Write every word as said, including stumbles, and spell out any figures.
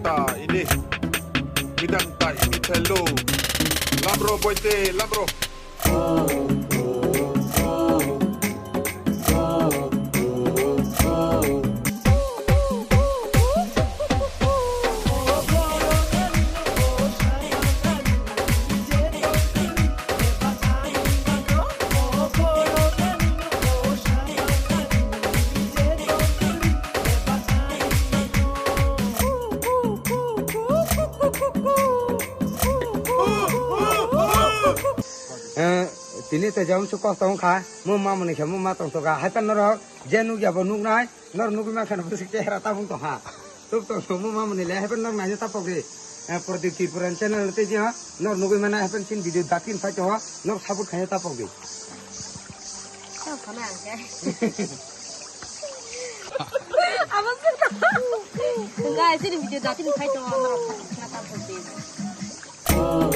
ta ini. Midam ta ini thelo. Lamro boite, lamro. Eh, tini te jam su kosto wngkha, mo ma muni khe mo ma tong toka, hai pan norok je nuk ya bo nuk nai, nor nugui ma khana bwswk chehra tabung tong ha. Tuk tong tong mo ma muni le hai pan nok nai tapok ri. Eh, Pradip Tripura channel te je ha, nor nugui ma nai hai pan sin video datin phai tong ha, nor support khai tapok ri. Tong khana ang khe. Abo se. Guys, ini video datin phai tong ha, nor support khai tapok ri.